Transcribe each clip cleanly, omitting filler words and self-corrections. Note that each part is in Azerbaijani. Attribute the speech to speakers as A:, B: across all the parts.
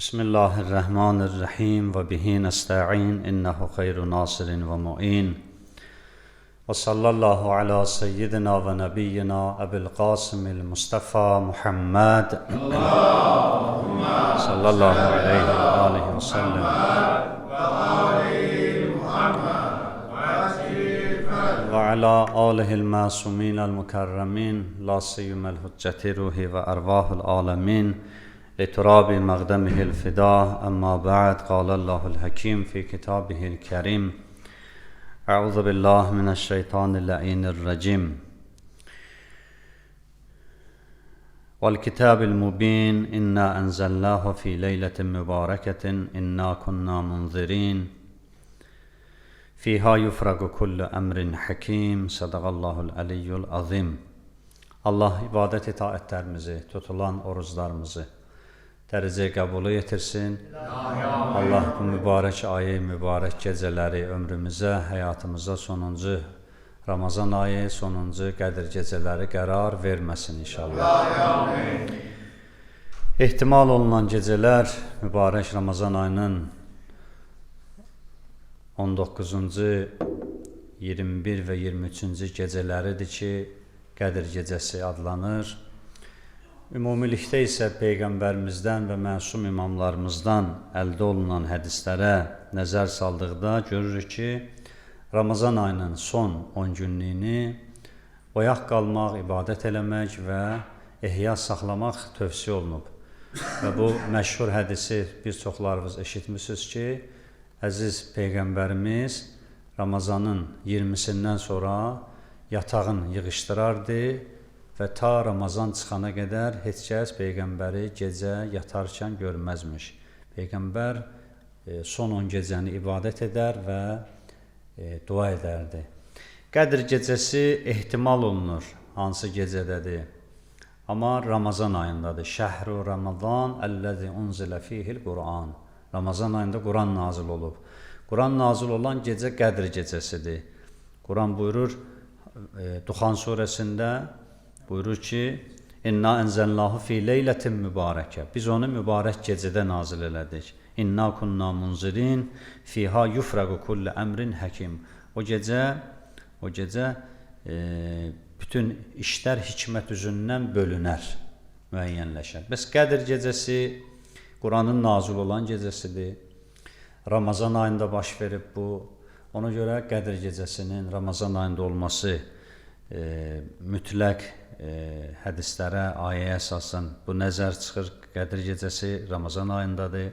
A: Bismillahirrahmanirrahim və bihi nəsta'in innehu xeyru nasirin və mu'in. Və sallallahu ala seyyidina və nəbiyyina Əbil Qasimil Mustafa Muhammed. Allahumma sallallahu aleyhi və alihi və səlləm. Və ala alihil masuminel mükerremin la siyyumel hücceti ruhi və ervahul alemin. لتراب مقدمه الفداء أما بعد قال الله الحكيم في كتابه الكريم أعوذ بالله من الشيطان اللعين الرجيم والكتاب المبين إنا أنزلناه في ليلة مباركة إنا كنا منذرين فيها يفرق كل أمر حكيم صدق الله العلي العظيم. Allah ibadət itaətlərimizi, tutulan oruclarımızı dərəcəyə qəbulu yetirsin. Allah bu mübarək ayı, mübarək gecələri ömrümüzə, həyatımıza sonuncu Ramazan ayı, sonuncu Qədir gecələri qərar verməsin inşallah. Ehtimal olunan gecələr mübarək Ramazan ayının 19-cu, 21 və 23-cü gecələridir ki, Qədir gecəsi adlanır. Ümumilikdə isə Peyğəmbərimizdən və məsum imamlarımızdan əldə olunan hədislərə nəzər saldıqda görürük ki, Ramazan ayının son 10 günlüyünü oyaq qalmaq, ibadət eləmək və ehya saxlamaq tövsiyə olunub. Və bu məşhur hədisi bir çoxlarınız eşitmişsiniz ki, əziz Peyğəmbərimiz Ramazanın 20-sindən sonra yatağın yığışdırardı və ta Ramazan çıxana qədər heç kəs Peyğəmbəri gecə yatarkən görməzmiş. Peyğəmbər son 10 gecəni ibadət edər və dua edərdi. Qədir gecəsi ehtimal olunur hansı gecədədir. Amma Ramazan ayındadır. Şəhru Ramazan əlləzi unzilə fihil Quran. Ramazan ayında Quran nazil olub. Quran nazil olan gecə Qədir gecəsidir. Quran buyurur Duxan surəsində buyurur ki, İnna ənzəlnahu fi leylətin mübarəkə. Biz onu mübarək gecədə nazil elədik. İnna kunna munzirin fiha yufraqu kullu əmrin həkim. O gecə bütün işlər hikmət üzündən bölünər, müəyyənləşər. Bəs Qədir gecəsi Quranın nazil olan gecəsidir. Ramazan ayında baş verib bu. Ona görə Qədir gecəsinin Ramazan ayında olması mütləq hədislərə, ayəyə əsasən bu nəzər çıxır. Qədir gecəsi Ramazan ayındadır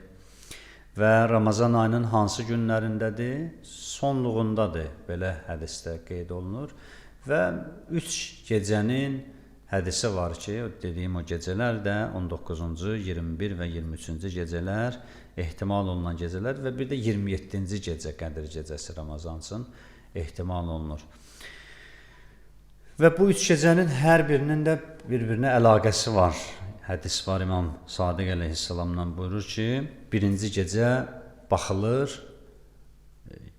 A: və Ramazan ayının hansı günlərindədir? Sonluğundadır, belə hədisdə qeyd olunur. Və 3 gecənin hədisi var ki, dediyim o gecələr də 19-cu, 21 və 23-cü gecələr ehtimal olunan gecələr və bir də 27-ci gecə Qədir gecəsi Ramazan üçün ehtimal olunur. Və bu üç gecənin hər birinin də bir-birinə əlaqəsi var. Hədis var, İmam Sadiq əleyhissalamdan buyurur ki, birinci gecə baxılır,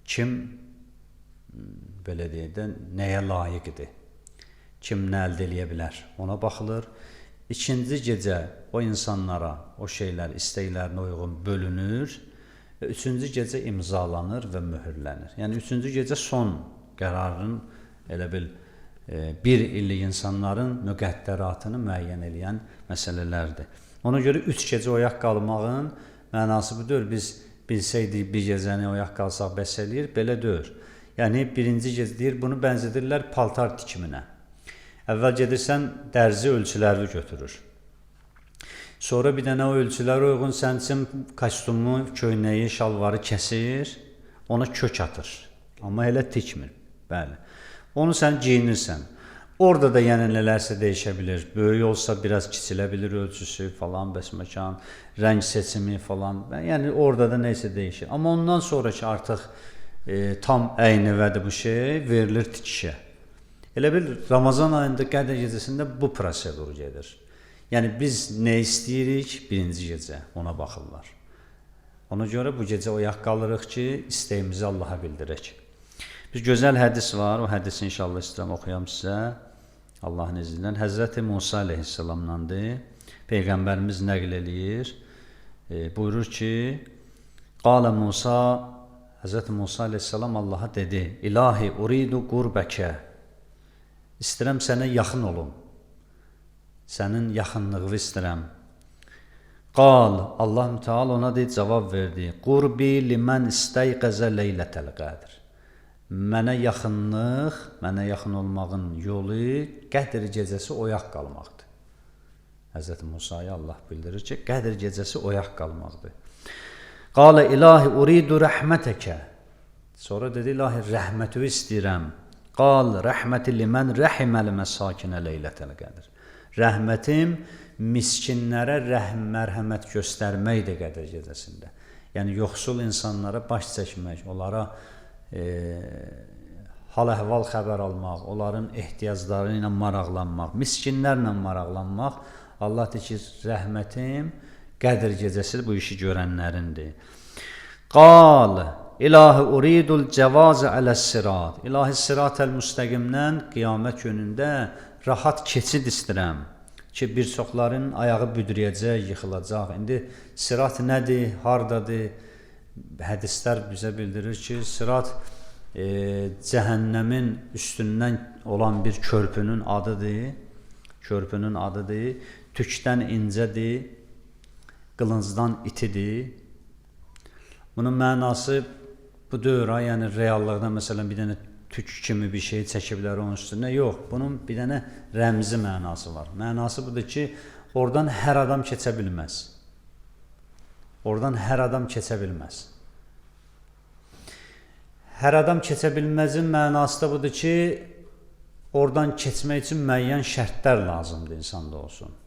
A: kim, belə deyək də, nəyə layiqdir, kim nə əldə eləyə bilər, ona baxılır. İkinci gecə o insanlara, o şeylər istəklərinə uyğun bölünür və üçüncü gecə imzalanır və möhürlənir. Yəni, üçüncü gecə son qərarın elə bil, bir illik insanların müqəddəratını müəyyən eləyən məsələlərdir. Ona görə üç gecə oyaq qalmağın mənası budur. Biz bilsəydik bir gecəni oyaq qalsaq bəs eləyir, belə deyil. Yəni, birinci gecə deyir, bunu bənzədirlər paltar tikiminə. Əvvəl gedirsən, dərzi ölçülərini götürür. Sonra bir dənə o ölçülərə uyğun sən üçün kostyumu, köynəyi, şalvarı kəsir, ona kök atır. Amma elə tikmir. Bəli. Onu sən giyinirsən. Orada da yəni nələrsə dəyişə bilir. Böyük olsa biraz kiçilə bilir ölçüsü falan, bəsməkan, rəng seçimi falan. Yəni orada da nəysə dəyişir. Amma ondan sonra ki artıq tam əynəvədir bu şey, verilir tikişə. Elə bil Ramazan ayında Qədir gecəsində bu prosedur gedir. Yəni biz nə istəyirik birinci gecə ona baxırlar. Ona görə bu gecə oyaq qalırıq ki, istəyimizi Allaha bildirək. Bir gözəl hədis var. O hədisi inşallah istəyirəm oxuyam sizə. Allahın izni ilə. Həzrəti Musa əleyhissalamdandır. Peyğəmbərimiz nəql eləyir. Buyurur ki, Qalə Musa, Həzrət Musa əleyhissalam Allaha dedi, İlahi uridu qurbəkə, istəyirəm sənə yaxın olum, sənin yaxınlığını istəyirəm. Qal, Allah Müteal ona deyir, cavab verdi, Qurbi limən istəyqəzə leylətəl qədr. Mənə yaxınlıq, mənə yaxın olmağın yolu Qədr gecəsi oyaq qalmaqdır. Həzrət Musaya Allah bildirir ki, Qədr gecəsi oyaq qalmaqdır. Qalə ilahi uridu rəhmətəkə. Sonra dedi, ilahi rəhmətü istəyirəm. Qal rəhməti limən rəhiməl məsakinə leylətəl qədr. Rəhmətim miskinlərə mərhəmət göstərməkdir Qədr gecəsində. Yəni yoxsul insanlara baş çəkmək, onlara hal-əhval xəbər almaq, onların ehtiyacları ilə maraqlanmaq, miskinlərlə maraqlanmaq. Allah deyir ki, rəhmətim Qədr gecəsi bu işi görənlərindir. Qal, ilahi uridul cəvazə ələs-sirat. İlahi sirat-əl müstəqimdən qiyamət günündə rahat keçid istəyirəm ki, bir çoxların ayağı büdrəyəcək, yıxılacaq. İndi sirat nədir, hardadır? Hədislər bizə bildirir ki, sirat cəhənnəmin üstündən olan bir körpünün adıdır. Körpünün adıdır. Tükdən incədir, qılıncdan itidir. Bunun mənası bu deyil, ha, yəni reallıqda məsələn bir dənə tük kimi bir şey çəkiblər onun üstünə. Yox, bunun bir dənə rəmzi mənası var. Mənası budur ki, oradan hər adam keçə bilməz. Oradan hər adam keçə bilməz. Hər adam keçə bilməzin mənası da budur ki, oradan keçmək üçün müəyyən şərtlər lazımdır insanda olsun.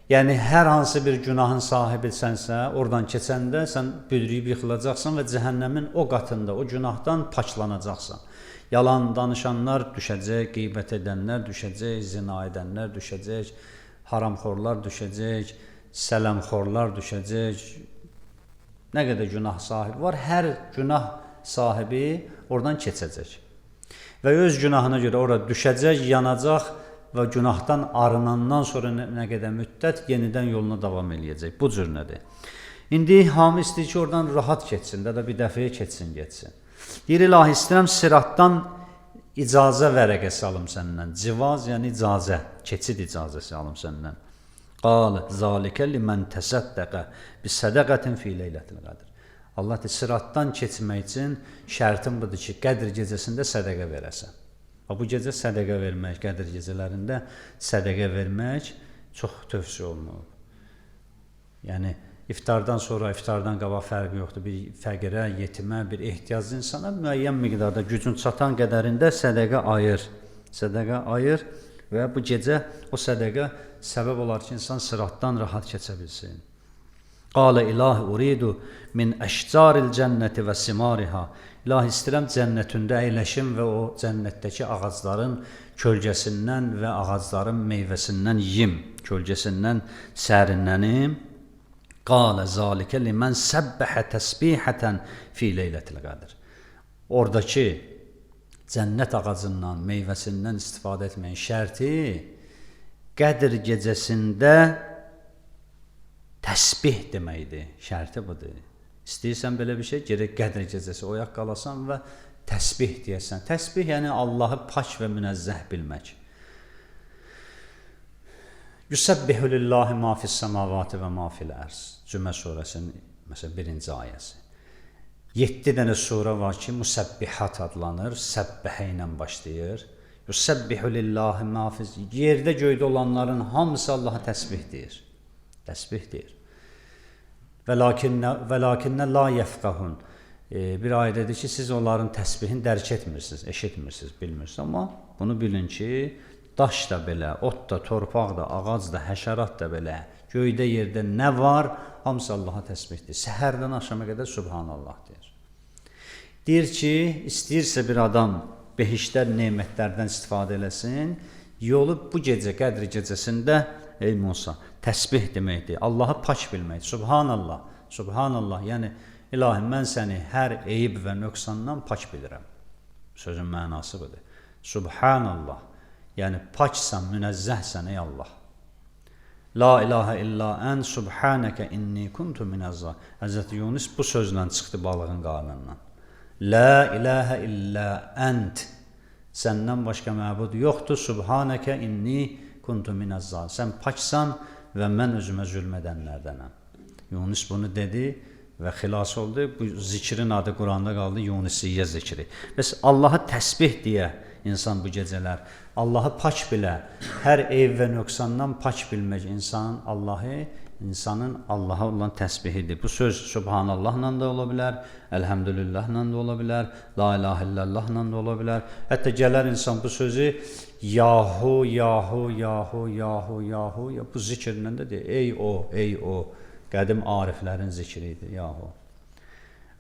A: Yəni, hər hansı bir günahın sahibi sənsə, oradan keçəndə sən büdrüyüb yıxılacaqsan və cəhənnəmin o qatında, o günahdan paklanacaqsan. Yalan danışanlar düşəcək, qeybət edənlər düşəcək, zina edənlər düşəcək, haramxorlar düşəcək, sələmxorlar düşəcək. Nə qədər günah sahibi var, hər günah sahibi oradan keçəcək. Və öz günahına görə ora düşəcək, yanacaq və günahdan arınandan sonra nə qədər müddət yenidən yoluna davam eləyəcək. Bu cür nədir? İndi hamı istəyir ki, oradan rahat keçsin, də bir dəfəyə keçsin, getsin. Deyir, ilahi istəyirəm siratdan icazə vərəqəsi alım səndən. Civaz, yəni icazə, keçid icazəsi alım səndən. Qal, zalikə limən təsəddəqə bi sədəqətin fi leylətil qədr. Allah deyir, siratdan keçmək üçün şərtim budur ki, Qədr gecəsində sədəqə verəsən. Bu gecə sədəqə vermək, Qədr gecələrində sədəqə vermək çox tövsiyə olunub. Yəni, iftardan sonra, iftardan qabaq fərqi yoxdur. Bir fəqirə, yetimə, bir ehtiyaclı insana müəyyən miqdarda gücün çatan qədərində sədəqə ayır. Sədəqə ayır və bu gecə o sədəqə səbəb olar ki, insan sıratdan rahat keçə bilsin. Qalə ilahi uridu min əşcaril cənnəti və simariha. İlahi istəyirəm cənnətündə əyləşim və o cənnətdəki ağacların kölgəsindən və ağacların meyvəsindən yiyim, kölgəsindən sərinlənim. Qalə zalikə limən səbbəhə təsbihətən fi leylətil qədr. Oradakı cənnət ağacından, meyvəsindən istifadə etməyin şərti Qədr gecəsində təsbih deməkdir. Şərti budur. İstəyirsən belə bir şey, gerək Qədr gecəsi oyaq qalasan və təsbih deyəsən. Təsbih yəni Allahı pak və münəzzəh bilmək. Yüsəbbihü lillahi ma fis-semavati və ma fil-ərz. Cümə surəsinin məsələn birinci ayəsi. 7 dənə surə var ki, müsəbbihat adlanır, səbbəhə ilə başlayır. Yüsəbbihü lillahi ma fis yerdə göydə olanların hamısı Allaha təsbih deyir. Təsbih deyir. Və lakinnə la yəfqahun. Bir ayədədir ki, siz onların təsbihini dərk etmirsiniz, eşitmirsiniz, bilmirsiniz. Amma bunu bilin ki, daş da belə, ot da, torpaq da, ağac da, həşərat da belə, göydə, yerdə nə var, hamısı Allaha təsbih deyir. Səhərdən axşama qədər Subhanallah deyir. Deyir ki, istəyirsə bir adam behiştdə nemətlərdən istifadə eləsin, yolu bu gecə, Qədr gecəsində, ey Musa, təsbih deməkdir, Allahı pak bilmək, Subhanallah, Subhanallah, yəni ilahi, mən səni hər eyib və nöqsandan pak bilirəm. Sözün mənası budur. Subhanallah, yəni paksan, münəzzəhsən ey Allah. La ilahə illə ən subhanəkə inni kuntu minəz-zalimin. Həzrəti Yunus bu sözlə çıxdı balığın qarnından. La ilahə illə ənt. Səndən başqa məbud yoxdur. Subhanəkə inni kuntu minəz-zalimin. Sən paksan və mən özümə zülm edənlərdənəm. Yunus bunu dedi və xilas oldu. Bu zikrin adı Quranda qaldı, Yunusiyyə zikri. Bəs Allahı təsbih deyə insan bu gecələr, Allahı pak bilə, hər eyb və nöqsandan pak bilmək insanın Allahı, insanın Allaha olan təsbihidir. Bu söz Subhanallahla da ola bilər, Elhamdülillahla da ola bilər, La ilahe illallahla da ola bilər. Hətta gələr insan bu sözü Yahu, Yahu, Yahu, Yahu, Yahu, ya bu zikirlə də deyir. Ey o, ey o. Qədim ariflərin zikri idi, Yahu.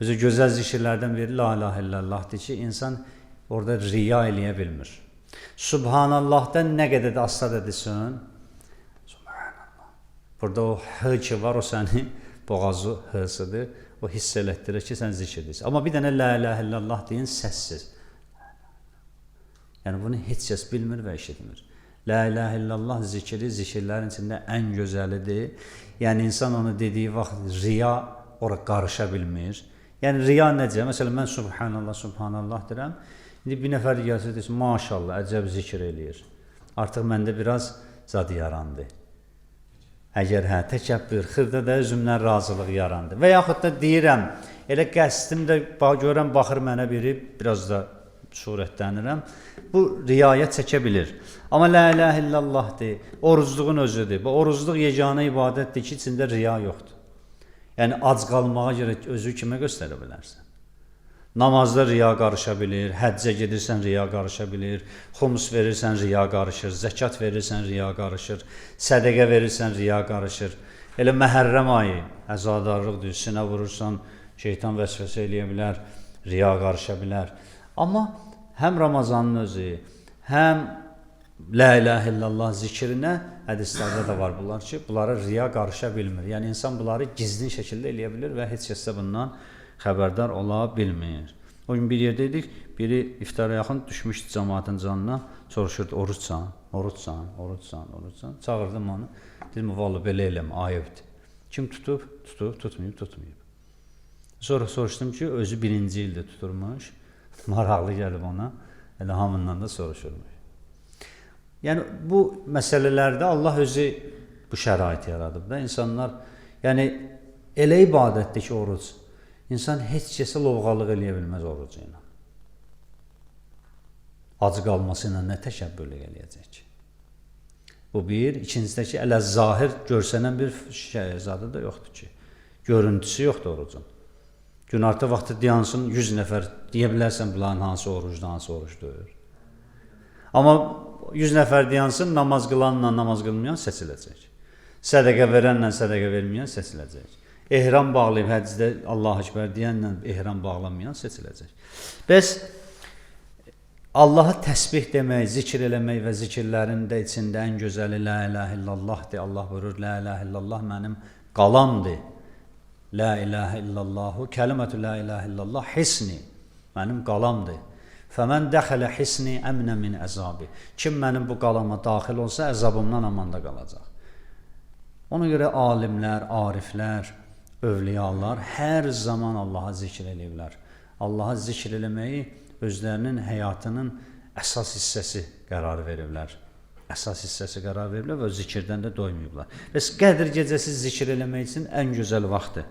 A: Özü gözəl zikirlərdən biri La ilahe illallahdır ki, insan orada riya eləyə bilmir. Subhanallahdan nə qədər də asta da desin, Subhanallah. Burada o h ki var, o səni boğazı h-sıdır. O hiss elətdirir ki, sən zikr edirsən. Amma bir dənə La ilahe illallah deyin səssiz. Yəni bunu heç kəs bilmir və eşitmir. La ilahe illallah zikri zikirlərin içində ən gözəlidir. Yəni insan onu dediyi vaxt riya ora qarışa bilmir. Yəni riya necə? Məsələn mən Subhanallah, Subhanallah deyirəm. İndi bir nəfər gəlsə desin, maşallah, əcəb zikr eləyir. Artıq məndə biraz zad yarandı. Əgər hə, təkəbbür, xırda da özümdən razılıq yarandı. Və yaxud da deyirəm, elə qəsdim də görən baxır mənə biri, biraz da surətlənirəm. Bu riyaya çəkə bilir. Amma la ilahe illallahdır, orucluğun özüdür. Bu orucluq yeganə ibadətdir ki, içində riya yoxdur. Yəni ac qalmağa görə özü kimə göstərə bilərsən? Namazda riya qarışa bilir, həccə gedirsən riya qarışa bilir, xums verirsən riya qarışır, zəkat verirsən riya qarışır, sədəqə verirsən riya qarışır. Elə Məhərrəm ayı əzadarlıqdır, sinə vurursan, şeytan vəsvəsə eləyə bilər, riya qarışa bilər. Amma həm Ramazanın özü, həm La ilahe illallah zikrinə hədislərdə də var bunlar ki, bunlara riya qarışa bilmir. Yəni insan bunları gizlin şəkildə eləyə bilir və heç kəs də bundan xəbərdar ola bilmir. O gün bir yerdə idik, biri iftara yaxın düşmüşdü cəmaatın canına, soruşurdu, orucsan, orucsan, orucsan, orucsan. Çağırdım onu, dedim, vallahi belə eləmə, ayıbdır. Kim tutub, tutub, tutmayıb, tutmayıb. Sonra soruşdum ki, özü birinci ildə tuturmuş, maraqlı gəlib ona, elə hamından da soruşurmuş. Yəni bu məsələlərdə Allah özü bu şəraiti yaradıb da. İnsanlar, yəni elə ibadətdir ki, oruc. İnsan heç kəsə lovğalıq eləyə bilməz orucu ilə. Ac qalması ilə nə təkəbbürlük eləyəcək ki? Bu bir. İkincisi də ki, ələ zahir görsənən bir şəhzadə də yoxdur ki. Görüntüsü yoxdur orucun. Günorta vaxtı dayansın 100 nəfər deyə bilərsən bunların hansı orucdur, hansı oruc deyil. Amma 100 nəfər dayansın, namaz qılanla namaz qılmayan seçiləcək. Sədəqə verənlə sədəqə verməyən seçiləcək. Ehram bağlayıb həcdə Allahu Ekber deyənlə ehram bağlamayan seçiləcək. Bəs Allahı təsbih demək, zikr eləmək və zikirlərin də içində ən gözəli La ilahe illallahdır. Allah buyurur, La ilahe illallah mənim qalamdır. La ilahe illallahu, kəlimətü la ilahe illallah hisni, mənim qalamdır. Fəmən dəxələ hisni əmnə min əzabi. Kim mənim bu qalama daxil olsa, əzabımdan amanda qalacaq. Ona görə alimlər, ariflər, övliyalar hər zaman Allaha zikr eləyiblər. Allaha zikr eləməyi özlərinin həyatının əsas hissəsi qərar veriblər. Əsas hissəsi qərar veriblər və zikirdən də doymayıblar. Bəs Qədr gecəsi zikr eləmək üçün ən gözəl vaxtdır.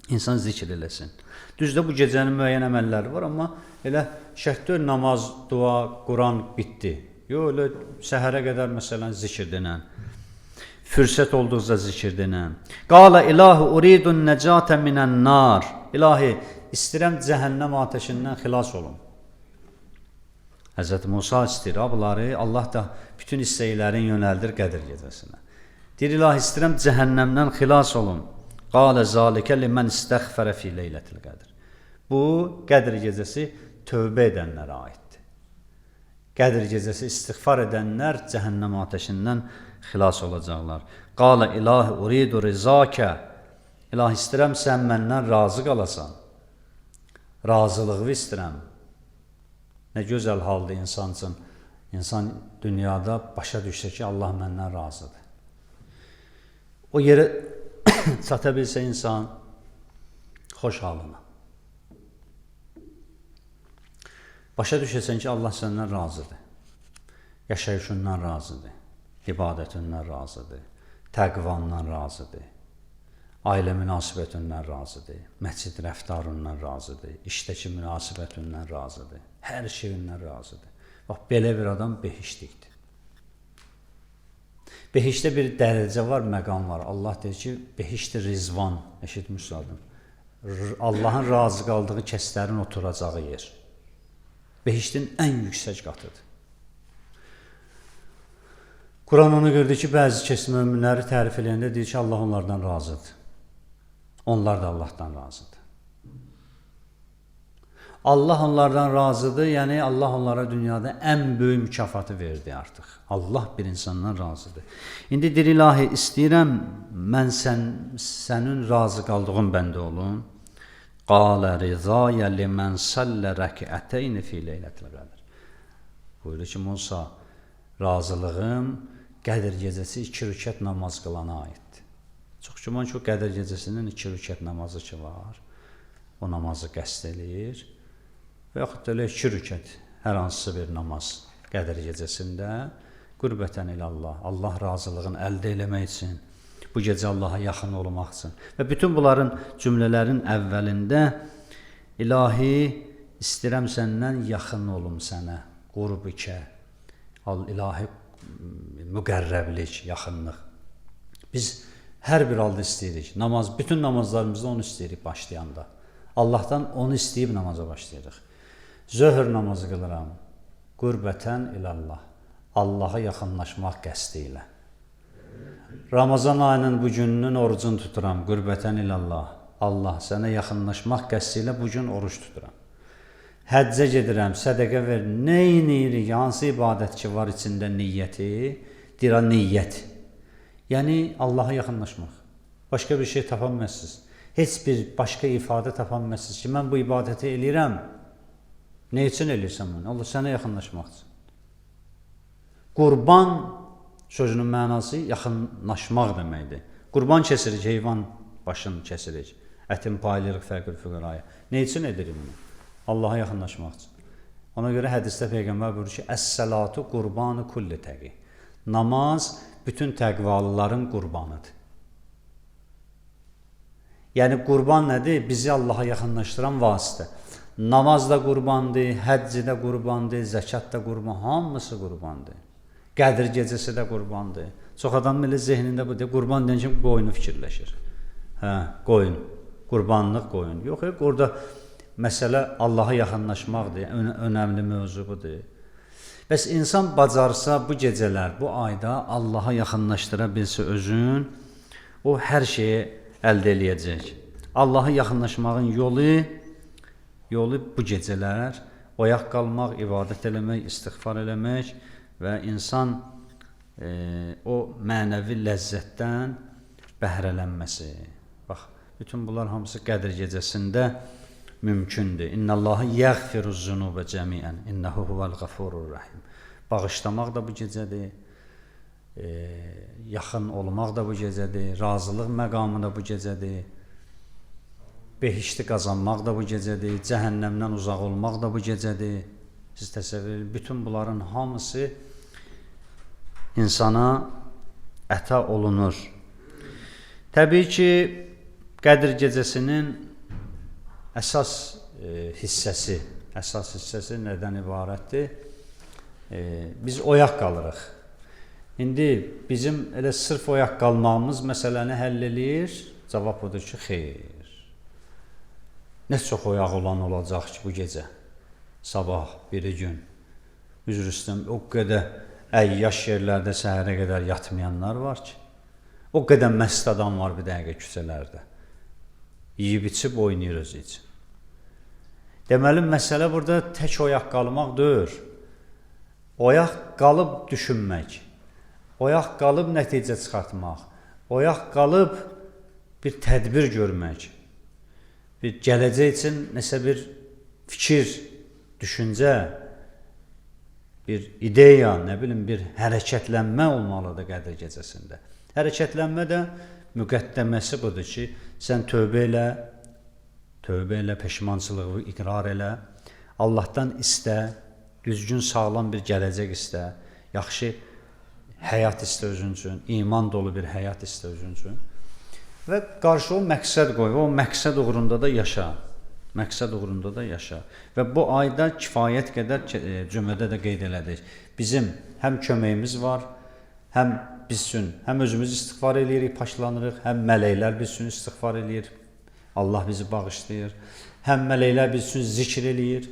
A: İnsan zikr eləsin. Düzdür, bu gecənin müəyyən əməlləri var, amma elə şərt deyil namaz, dua, Quran bitdi. Yox, elə səhərə qədər məsələn zikr denən, fürsət olduqca zikr denən. Qala ilahu uridun nəcatə minən nar. İlahi, istəyirəm cəhənnəm atəşindən xilas olum. Həzrət Musa istəyir bunları, Allah da bütün istəklərini yönəldir Qədr gecəsinə. Deyir, ilahi, istəyirəm cəhənnəmdən xilas olum. Qalə zalikə limen istəğfərə fi leylətil qədr. Bu Qədr gecəsi tövbə edənlərə aiddir. Qədr gecəsi istiğfar edənlər cəhənnəm atəşindən xilas olacaqlar. Qalə ilahi uridu rizakə. İlahi, istəyirəm sən məndən razı qalasan. Razılığı istəyirəm. Nə gözəl haldır insan üçün. İnsan dünyada başa düşsə ki, Allah məndən razıdır. O yerə çata bilsə insan, xoş halına. Başa düşəsən ki, Allah səndən razıdır. Yaşayışından razıdır, ibadətindən razıdır, təqvandan razıdır, ailə münasibətindən razıdır, məscid rəftarından razıdır, işdəki münasibətindən razıdır, hər şeyindən razıdır. Bax, belə bir adam behiştlikdir. Behişdə bir dərəcə var, məqam var. Allah deyir ki, behişti rizvan, eşitmişsiniz adım. Allahın razı qaldığı kəslərin oturacağı yer. Behiştin ən yüksək qatıdır. Quran ona görə deyir ki, bəzi kəs möminləri tərif eləyəndə deyir ki, Allah onlardan razıdır. Onlar da Allahdan razıdır. Allah onlardan razıdır, yəni Allah onlara dünyada ən böyük mükafatı verdi artıq. Allah bir insandan razıdır. İndi deyir, ilahi, istəyirəm mən sənin razı qaldığın bəndə olum. Qalə rizaya limən sallə rəkəteyni fi leylətil qədr. Buyurur ki, Musa, razılığım Qədir gecəsi 2 rükət namaz qılana aiddir. Çox güman ki, o Qədir gecəsinin 2 rükət namazı ki var, o namazı qəsd eləyir. Və yaxud da elə 2 rükət hər hansısa bir namaz Qədir gecəsində qürbətən ilallah, Allah razılığını əldə eləmək üçün, bu gecə Allaha yaxın olmaq üçün. Və bütün bunların cümlələrin əvvəlində ilahi, istəyirəm səndən yaxın olum sənə, qurb ikə, ilahi müqərrəblik, yaxınlıq. Biz hər bir halda istəyirik. Namaz, bütün namazlarımızda onu istəyirik başlayanda. Allahdan onu istəyib namaza başlayırıq. Zöhr namazı qılıram. Qürbətən ilallah. Allaha yaxınlaşmaq qəsdi ilə. Ramazan ayının bu gününün orucunu tuturam. Qürbətən ilallah. Allah sənə yaxınlaşmaq qəsdi ilə bu gün oruc tuturam. Həccə gedirəm, sədəqə ver. Nə edirik? Hansı ibadət ki var içində niyyəti? Deyir, niyyət. Yəni, Allaha yaxınlaşmaq. Başqa bir şey tapanmazsınız. Heç bir başqa ifadə tapanmazsınız ki, mən bu ibadəti eləyirəm. Nə üçün eləyirsən bunu? Allah sənə yaxınlaşmaq üçün. Qurban sözünün mənası yaxınlaşmaq deməkdir. Qurban kesirik, heyvan başını kesirik. Ətin paylayırıq fəqir füqəraya. Nə üçün edirik bunu? Allaha yaxınlaşmaq üçün. Ona görə hədisdə Peyğəmbər buyurur ki, Əs-səlatu qurbanı kulli təqi. Namaz bütün təqvalıların qurbanıdır. Yəni qurban nədir? Bizi Allaha yaxınlaşdıran vasitə. Namaz da qurbandır, həcc də qurbandır, zəkat da qurban, hamısı qurbandır. Qədir gecəsi də qurbandır. Çox adam elə zehnində bu deyir, qurban deyən kimi qoyunu fikirləşir. Hə, qoyun, qurbanlıq qoyun. Yox, orada məsələ Allaha yaxınlaşmaqdır, önəmli mövzu budur. Bəs insan bacarsa bu gecələr, bu ayda Allaha yaxınlaşdıra bilsə özün, o hər şeyi əldə eləyəcək. Allaha yaxınlaşmağın yolu bu gecələr, oyaq qalmaq, ibadət eləmək, istiğfar eləmək və insan o mənəvi ləzzətdən bəhrələnməsi. Bax, bütün bunlar hamısı Qədir gecəsində mümkündür. İnnallaha yəğfiruz-zunubə cəmiən, innehu huvel-gafurur rahim. Bağışlamaq da bu gecədir, yaxın olmaq da bu gecədir, razılıq məqamı da bu gecədir, behişti qazanmaq da bu gecədir, cəhənnəmdən uzaq olmaq da bu gecədir. Siz təsəvvür edin, bütün bunların hamısı insana əta olunur. Təbii ki, Qədir gecəsinin əsas hissəsi nədən ibarətdir? Biz oyaq qalırıq. İndi bizim elə sırf oyaq qalmağımız məsələni həll eləyir? Cavab odur ki, xeyr. Nə çox oyaq olan olacaq ki, bu gecə, sabah, biri gün. Üzr istəyirəm, o qədər əyyaş yerlərdə səhərə qədər yatmayanlar var ki, o qədər məst adam var bir dəqiqə küçələrdə. Yiyib içib oynayır özü üçün. Deməli, məsələ burada tək oyaq qalmaq deyil. Oyaq qalıb düşünmək, oyaq qalıb nəticə çıxartmaq, oyaq qalıb bir tədbir görmək, bir gələcək üçün nəsə bir fikir, düşüncə, bir ideya, nə bilim, bir hərəkətlənmə olmalıdır Qədir gecəsində. Hərəkətlənmə də müqəddəməsi budur ki, sən tövbə elə, tövbə elə, peşmançılığı iqrar elə, Allahdan istə, düzgün, sağlam bir gələcək istə, yaxşı həyat istə özün üçün, iman dolu bir həyat istə özün üçün və qarşı o məqsəd qoy, o məqsəd uğrunda da yaşa. Məqsəd uğrunda da yaşa. Və bu ayda kifayət qədər cümədə də qeyd elədik. Bizim həm köməyimiz var, həm biz üçün, həm özümüz istiğfar eləyirik, paşlanırıq, həm mələklər biz üçün istiğfar eləyir, Allah bizi bağışlayır. Həm mələklər biz üçün zikr eləyir.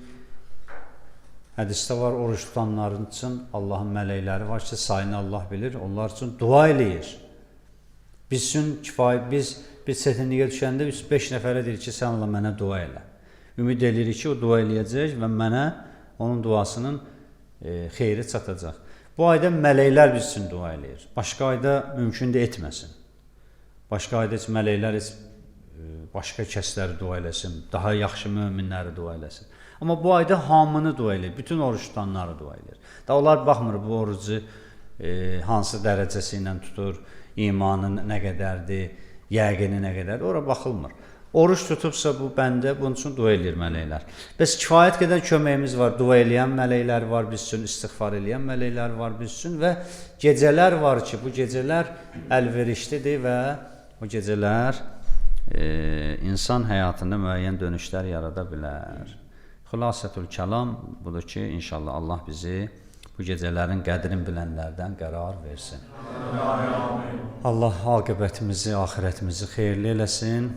A: Hədisdə var, oruç tutanların üçün Allahın mələkləri var ki, sayını Allah bilir, onlar üçün dua eləyir. Biz üçün kifayət, biz bir çətinliyə düşəndə biz 5 nəfərə deyirik ki, sən Allah mənə dua elə. Ümid eləyirik ki, o dua eləyəcək və mənə onun duasının xeyri çatacaq. Bu ayda mələklər biz üçün dua eləyir. Başqa ayda mümkündür etməsin. Başqa ayda heç mələklər heç başqa kəsləri dua eləsin, daha yaxşı möminləri dua eləsin. Amma bu ayda hamını dua eləyir, bütün oruç tutanları dua eləyir. Da onlar baxmır bu orucu hansı dərəcəsi ilə tutur, imanı nə qədərdir, yəqini nə qədərdir, ora baxılmır. Oruç tutubsa bu bəndə bunun üçün dua eləyir mələklər. Bəs kifayət qədər köməyimiz var, dua eləyən mələklər var biz üçün, istiğfar eləyən mələklər var biz üçün və gecələr var ki, bu gecələr əlverişlidir və o gecələr insan həyatında müəyyən dönüşlər yarada bilər. Xülasətül kəlam budur ki, inşallah Allah bizi bu gecələrin qədrini bilənlərdən qərar versin. Allah aqibətimizi, axirətimizi xeyirli eləsin.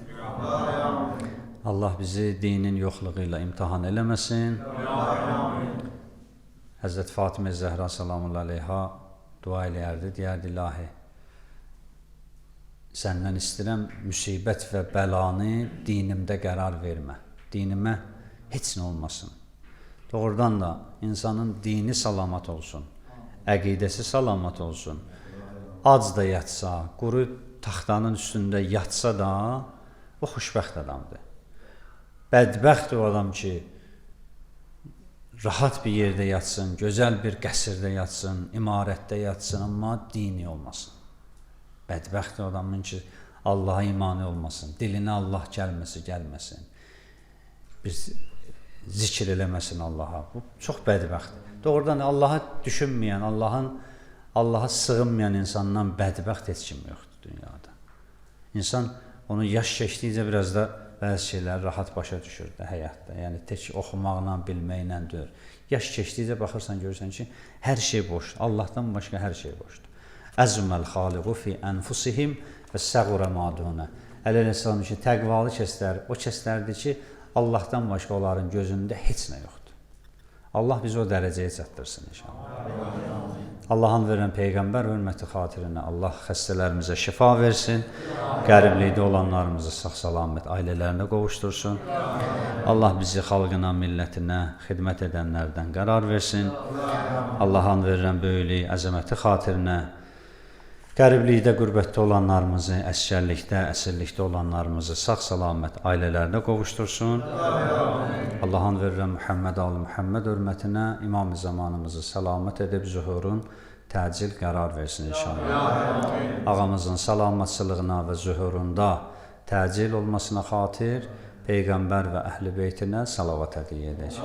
A: Allah bizi dinin yoxluğu ilə imtahan eləməsin. Həzrət Fatimə Zəhra salamullahi aleyha dua eləyərdi, deyərdi, ilahi, səndən istəyirəm müsibət və bəlanı dinimdə qərar vermə. Dinimə heç nə olmasın. Doğrudan da insanın dini salamat olsun, əqidəsi salamat olsun. Ac da yatsa, quru taxtanın üstündə yatsa da o xoşbəxt adamdır. Bədbəxt o adam ki, rahat bir yerdə yatsın, gözəl bir qəsrdə yatsın, imarətdə yatsın, amma dini olmasın. Bədbəxt o adamın ki, Allaha imanı olmasın, dilinə Allah gəlməsi gəlməsin. Bir zikr eləməsin Allaha. Bu çox bədbəxtdir. Doğrudan Allaha düşünməyən, Allaha sığınmayan insandan bədbəxt heç kim yoxdur dünyada. İnsan onun yaş keçdikcə biraz da bəzi şeyləri rahat başa düşür də həyatda. Yəni tək oxumaqla, bilməklə deyil. Yaş keçdikcə baxırsan, görürsən ki, hər şey boşdur. Allahdan başqa hər şey boşdur. Əzməl xaliqu fi ənfusihim və səğurə madunə. Əli əleyhissalam ki, təqvalı kəslər o kəslərdir ki, Allahdan başqa onların gözündə heç nə yoxdur. Allah bizi o dərəcəyə çatdırsın inşallah. Allahın verən peyğəmbər hörməti xatirinə Allah xəstələrimizə şifa versin, qəriblikdə olanlarımızı sağ-salamat ailələrinə qovuştursun. Allah bizi xalqına, millətinə xidmət edənlərdən qərar versin. Allahın verilən böyüklüyü, əzəməti xatirinə qəriblikdə, qürbətdə olanlarımızı, əsgərlikdə, əsirlikdə olanlarımızı sağ-salamat ailələrinə qovuştursun. Allahın verilən Muhammed ali Muhammed hörmətinə İmam-ı zamanımızı səlamət edib zühurun təcil qərar versin inşallah. Ağamızın salamatçılığına və zühurunda təcil olmasına xatir Peyğəmbər və əhl-i beytinə salavat hədiyyə edək.